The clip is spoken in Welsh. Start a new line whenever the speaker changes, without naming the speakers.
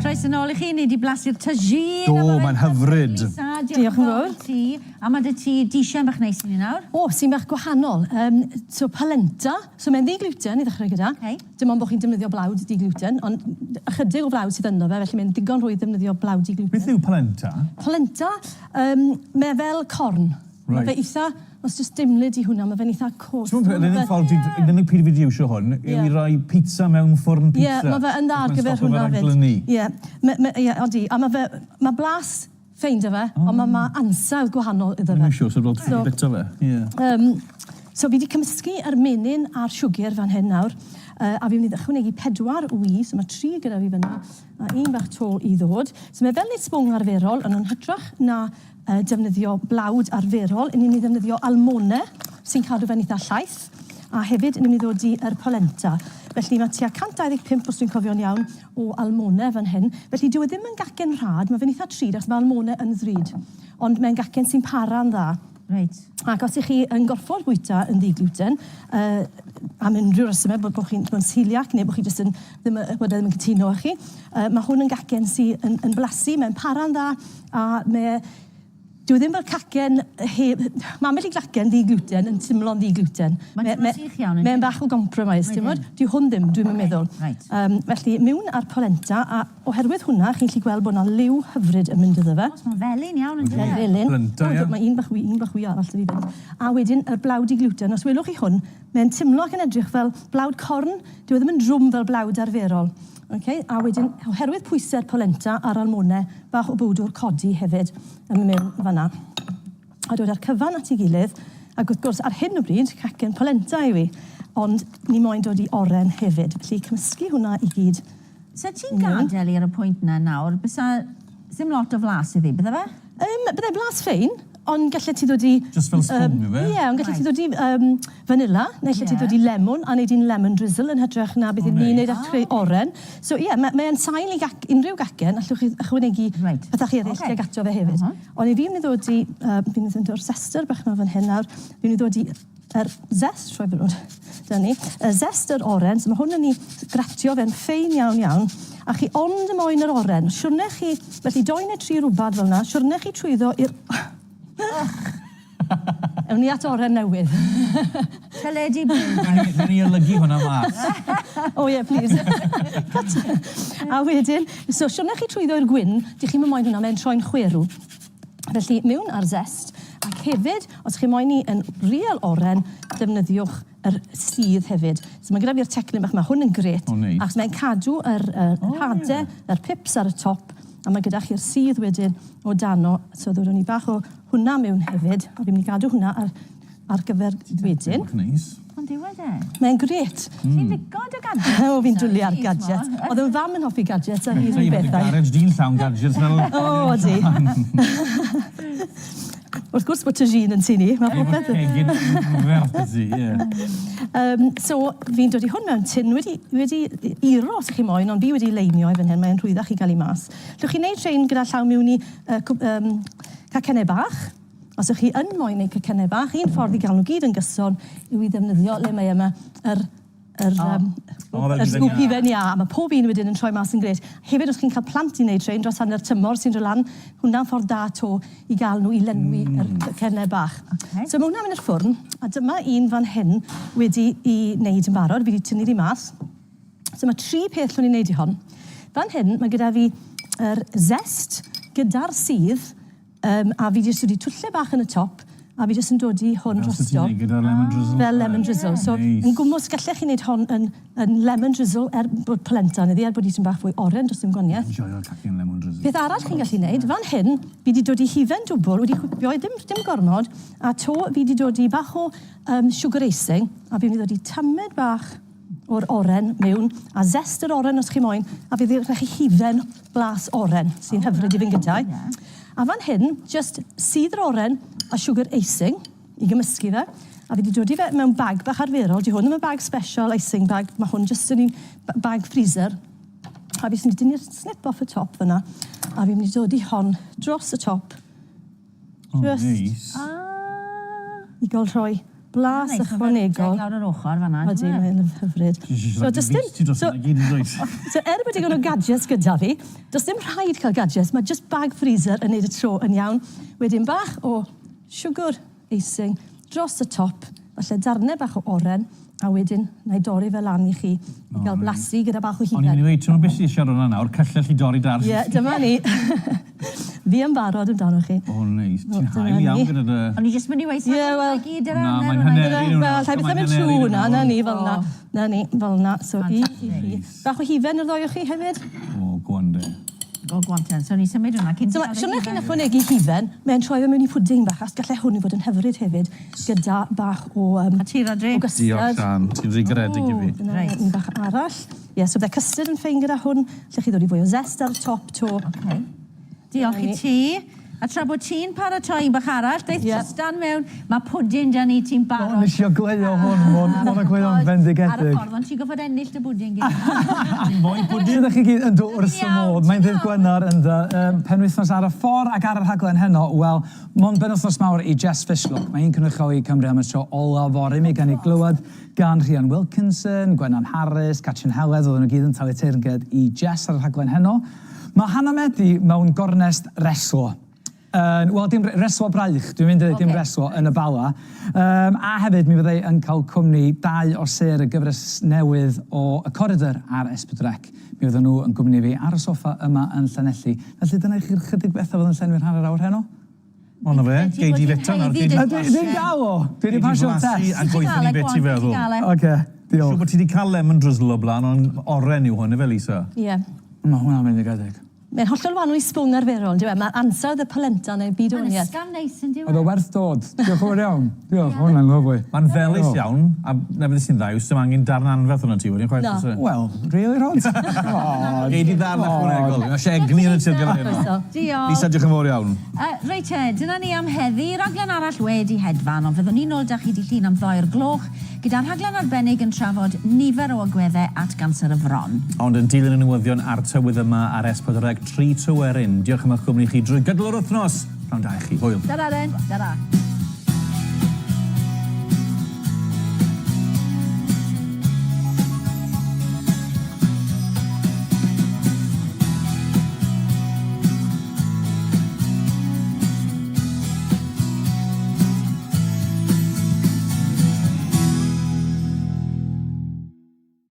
Croeso nôl i chi, ni 'di blasu'r tagine.
Do, mae'n hyfryd.
Lisa, diolch yn fawr i ti. A ma' 'da ti dishen bach neis i ni nawr.
O, sy'n bach gwahanol. Um, so polenta, so mae'n ddi-gluten i ddechrau gyda.
Okay.
Dim ond bod chi'n defnyddio blawd di-gluten, ond ychydig o flawd sydd ynddo fe, felly mae'n ddigon rhwydd defnyddio blawd di-gluten.
Beth yw polenta?
Polenta, um, mae fel corn. Mae fe eitha, os jyst dimlyd i hwnna, mae fe'n eitha coarse.
Ti'n gwybod, yr unig ffordd, yr unig pryd fi wedi iwsio hwn, yw i roi pizza mewn ffwrn pizza.
Ie, mae fe yn dda ar gyfer hwnna 'fyd. Ie, ie, odi. A mae fe, mae blas ffein 'da fe, ond mae ma ansawdd gwahanol iddo fe.
Dwi'n siŵr, so fel ti'n bita fe. Ie.
So fi 'di cymysgu yr menyn a'r siwgr fan hyn nawr, a fi'n mynd i ychwanegu pedwar wy, so mae tri gyda fi fan'na, a un bach 'to i ddod. So mae fel neud sbwng arferol, ond yn hytrach na defnyddio blawd arferol, 'yn ni'n mynd i ddefnyddio almone, sy'n cadw fe'n eitha llaith, a hefyd 'yn ni'n mynd i ddod i yr polenta. Felly mae tua 125, os dwi'n cofio'n iawn, o almone fan hyn. Felly dyw e ddim yn gacen rhad, mae fe'n eitha drud, achos mae almone yn ddrud. Ond mae'n gacen sy'n para'n dda.
Reit.
Ac os 'ych chi yn gorfod bwyta yn ddi-gluten, yy am unrhyw resymau, bod, bod chi'n bod yn celiac neu bod chi jyst yn ddim, bod e ddim yn cytuno â chi, yy mae hwn yn gacen sy'n yn, yn blasu, mae'n para'n dda, A mae... Dyw e ddim fel cacen heb... Mae ambell i glacen ddi-gluten yn timlo'n ddi-gluten.
Mae'n teimlo'n sych iawn, yndyw e?
Mae'n bach o gompromise, ti'n gwybod? Dyw hwn ddim, dwi'm yn meddwl.
Reit.
Yym, felly, mewn â'r polenta, a oherwydd hwnna, chi'n gallu gweld bod 'na liw hyfryd yn mynd iddo fe.
Oes, mae'n felyn iawn, yndyw e?
Mae'n felyn.
Polenta, ie.
Mae un bach wy, un bach wy arall 'da fi 'fyd. A wedyn, yr blawd di-gluten. Os welwch chi hwn, mae'n timlo ac yn edrych fel blawd corn. Dyw e ddim yn drwm fel blawd arferol. Ok, a wedyn oherwydd pwysau'r polenta a'r almone, bach o bowdwr codi hefyd yn mynd mewn fan'na. A dod â'r cyfan at ei gilydd, ac wrth gwrs ar hyn o bryd, cacen polenta yw hi, ond ni moyn dod i oren hefyd. Felly cymysgu hwnna i gyd.
Sa ti'n gadael hi ar y pwynt 'na nawr, bysa 'sim lot o flas iddi, bydde fe?
Byddai blas ffein, ond gallet ti ddod i...
Just fel sbwng ife?
Ie, ond gallet ti ddod i vanilla, neu allet ti ddod i lemwn a neud hi'n lemon drizzle yn hytrach na beth 'yn ni'n neud a creu oren. So ie, mae mae e'n sail i gac- unrhyw gacen, allwch chi ychwanegu pethach eraill tuag ato fe hefyd. Ond i fi mynd i ddod i, fi'n mynd i ddod o'r zester bach 'ma fan hyn nawr, fi'n mynd i ddod i yr zest, rhoi fe rownd, dyna ni, y zest yr oren, so mae hwn yn ei gratio fe'n ffein iawn iawn, a chi ond y moyn yr oren, siwrne chi, felly doi neu tri rwbad fel yna, siwrne chi trwyddo i'r... Ewn ni at oren newydd.
Teledu byw.
Newn ni olygu hwnna mas.
O ie, plîs. Cut. A wedyn, so siwrne chi trwyddo i'r gwyn, dych chi'm yn moyn hwnna, mae'n troi'n chwerw. Felly, mewn â'r zest, ac hefyd, os chi moyn i yn real oren, defnyddiwch yr sudd hefyd. So mae gyda fi'r teclyn bach 'ma, hwn yn grêt.
O neis.
Achos mae'n cadw yr yy yr hade, yr pips ar y top, a mae gyda chi'r sudd wedyn o dano. So ddodwn ni bach o hwnna mewn hefyd, a fi'n mynd i gadw hwnna ar ar gyfer wedyn.
Bach neis.
Ond yw e de?
Mae'n grêt.
Ti'n lico dy gadgets?
O, fi'n dwli ar gadgets. Oedd yn fam yn hoffi gadgets a fi'r un beth.
Garej di'n llawn gadgets fel...
O, ydi. Wrth gwrs bod tagine yn tŷ ni. Mae popeth...
Cegin anferth 'da ti, ie.
Yym, so fi'n dod i hwn mewn tin wedi wedi iro os 'ych chi moyn, ond fi wedi leinio i fan hyn, mae'n rhwyddach i gael i mas. Llwch chi wneud rhein gyda llaw miwn i yy cwp- yym cacennau bach. Os ych chi yn moyn neud cacennau bach, un ffordd i gael nhw gyd yn gyson yw i ddefnyddio le mae yma yr yr yym yr sgwp hufen iâ, a mae pob un wedyn yn troi mas yn grêt. Hefyd os chi'n cael plant i wneud rhein dros hanner tymor sy'n dod lan, hwnna'n ffordd da 'to i gael nhw i lenwi yr cacennau bach. So mae hwnna'n mynd i'r ffwrn, a dyma un fan hyn wedi i wneud yn barod, fi wedi tynnu ddi mas. So mae tri peth llwn i wneud i hon. Fan hyn mae gyda fi yr zest gyda'r sudd, Yym, a fi jyst wedi twlle bach yn y top, a fi jyst yn dodi hwn
Fel
drosto.
sut ti'n neud gyda'r lemon drizzle?
Fel lemon drizzle. So,
Neis.
yn gwmws, gallech chi wneud hon yn, yn lemon drizzle, er bod polenta yn iddi, er bod hi tipyn bach fwy oren, does dim gwaniaeth.
Fi'n joio cacen lemon drizzle.
Peth arall chi'n gallu neud, fan hyn, fi 'di dodi hufen dwbl, wedi chwipio, ddim, dim gormod, a 'to fi 'di dodi bach o yym sugar icing, a fi'n mynd i ddodi tamed bach o'r oren mewn, a zest yr oren os chi moyn, a fydd gyda chi hufen blas oren, sy'n hyfryd i fynd gyda'i. A fan hyn, jyst sudd yr oren a sugar icing i gymysgu fe. A fi 'di dodi fe mewn bag bach arferol, 'di hwn ddim yn bag special icing bag, mae hwn jyst yn un bag freezer. A fi jyst yn mynd i dynnu'r snip off y top fyna, a fi'n mynd i dodi hon dros y top.
O,
Just
neis.
Ah.
I gael rhoi. Blas
Neis, ma' fe
ychwanegol.
Lawr yr ochr fan'na.
Odi, mae'n hyfryd. So, does dim...
Ti dros
so,
yna gyd yn dweud.
so, er bod digon o gadgets gyda fi, does dim rhaid cael gadgets, mae just bag freezer yn neud y tro yn iawn. Wedyn bach o siwgr icing dros y top, falle darnau bach o oren, a wedyn na i dorri fe lan i chi i gael blasu gyda bach o
O'n i'n
hufen.
mynd i weud, ti'n meddwl beth sy'n siarad hwnna nawr? Cyllell i dorri dar.
Ie, dyma ni. Fi yn barod amdano chi.
O, neis. Ti'n
Wel, dyna
hael iawn
ni.
gyda dy...
O'n i jyst mynd i weud,
Ie, wel-
gyd yr
Na,
hanner
mae'n
hwnna.
hanner un
Wel, allai beth am mynd trwy hwnna, na ni, fel na. Na ni, fel na. So, i, i chi. Bach o hufen yr ddoi o chi hefyd.
O, go on de.
O, go on ten. So ni symud hwnna cyn...
So, siwrne chi'n ychwanegu hufen, mae'n troi fe mewn i pwding bach, as gallai hwn i fod yn hyfryd hefyd, gyda bach o,
A ti, Rodri?
o
Diolch,
gystad.
Sian. Ti'n rhy garedig i fi.
Dyna
Reit.
un bach arall. Ie, so bydde custard yn ffein gyda hwn. Lle chi ddod i fwy o zest ar y top to.
Okay. Diolch i ti. A tra bod ti'n paratoi un bach arall, daeth
Ie.
Tristan mewn, mae pwdin da ni, ti'n
O,
barod.
nes i o gleo hwn, mae'n hwn gleo yn
Ar y
fendigedig.
ffordd, ond ti'n goffod ennill dy bwdin gyd.
Ti'n moyn pwdin?
Ydych chi gyd yn dod wrth y
Iawn,
modd. Mae'n
ti'n
ddydd
iawn.
Gwener yn dy penwythnos ar y ffordd ac ar y rhaglen heno. Wel, mond benwythnos mawr i Jess Fishlock. Mae hi'n cynrychioli Cymru am y tro olaf fory. Mi gan ei glywed gan Rhian Wilkinson, Gwennan Harris, Catrin Heledd, oedden nhw gyd yn talu teyrnged i Jess ar y rhaglen heno. Mae Hannah Medi mewn gornest reslo. Wel, dim reslo braich, dwi'n mynd i ddweud dim
Ocê.
reslo yn y Bala. A hefyd, mi fyddai yn cael cwmni dau o sêr y gyfres newydd o Y Corridor ar S4C. Mi fydden nhw yn gwmni fi ar y soffa yma yn Llanelli. Felly dyna i chi'r chydig bethau fydd yn llenwi'r hanner awr heno.
O, na fe. Gei di feta nawr. Gei di
A dwi'n gael o! Dwi wedi pasio'r
blasu
test.
a gweithio ni beth ti'n feddwl.
Oce,
Siŵr
diolch.
bod ti wedi cael lemon drizzle o blaen, ond oren yw hwn, efe Lisa?
Ie.
Mae hwnna'n fendigedig.
Mae'n hollol wahanol i sbwng arferol, dyw e? Mae ansawdd y polenta neu byd o
Mae'n
waniaeth.
ysgafn neis yn
Oedd o
diwedd.
werth dod. Diolch yn fawr iawn. Diolch, hwnna'n lyfli.
Mae'n felys
O.
iawn, a na beth sy'n dda yw, sy'n angen darn anferth hwnna ti wedyn, chwaith.
Na.
oes e?
Wel, really, Rod? O,
Gei di ddarn ychwanegol. Mae eisiau egni yn y tir gyfer hyn.
Croeso.
Diolch.
Lisa, diolch yn fawr iawn.
Reit te, dyna ni am heddi. Rhaglen arall wedi hedfan, ond fyddwn ni'n ôl 'da chi dydd Llun am ddoe o'r gloch, gyda rhaglen arbennig yn trafod nifer o agweddau at ganser y fron.
Ond yn dilyn y newyddion a'r tywydd yma ar S4C, 3 Tryweryn. Diolch am eich cwmni chi drwy gydol yr wythnos. Pnawn da i chi. Hwyl.
Tara den, tara.